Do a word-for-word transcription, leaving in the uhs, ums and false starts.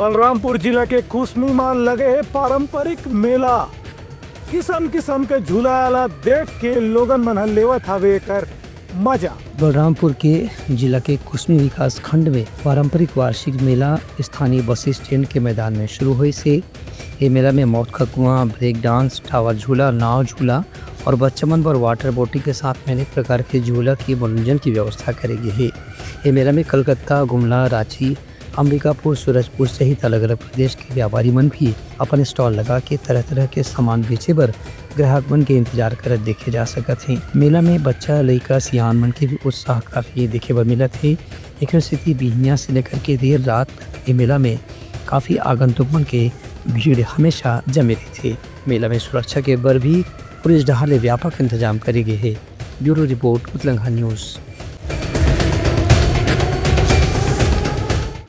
बलरामपुर जिला के कुसमी म लगे हे पारंपरिक मेला। किसम किसम के झूला ला देख के लोगन मन ह लेवत हावे एकर मजा। बलरामपुर के जिला के कुसमी विकास खंड में पारंपरिक वार्षिक मेला स्थानीय बस स्टैंड के मैदान में शुरू होइस हे। ये मेला में मौत का कुआं, ब्रेक डांस, टावर झूला, नाव झूला और बच्चा मन बर वाटर बोटिंग के साथ में अनेक प्रकार के झूला के मनोरंजन की व्यवस्था करे गे हे। ये मेला में कलकत्ता, गुमला, रांची, अंबिकापुर, सूरजपुर सहित अलग-अलग प्रदेश के व्यापारी मन भी अपन स्टॉल लगा के तरह-तरह के सामान बेचे बर ग्राहक मन के इंतजार करत देखे जा सकत हे। मेला में बच्चा, लइका, सियान मन के भी उत्साह काफी देखे बर मिलत हे। एकरे सेती बिहनिया से लेकर के देर रात तक ये मेला में काफी आगंतुक मन के भीड़ हमेशा जमे रहिथे। मेला में सुरक्षा के बर भी पुलिस डहार ले व्यापक इंतजाम करे गे हे। Bureau report, Utlangha news.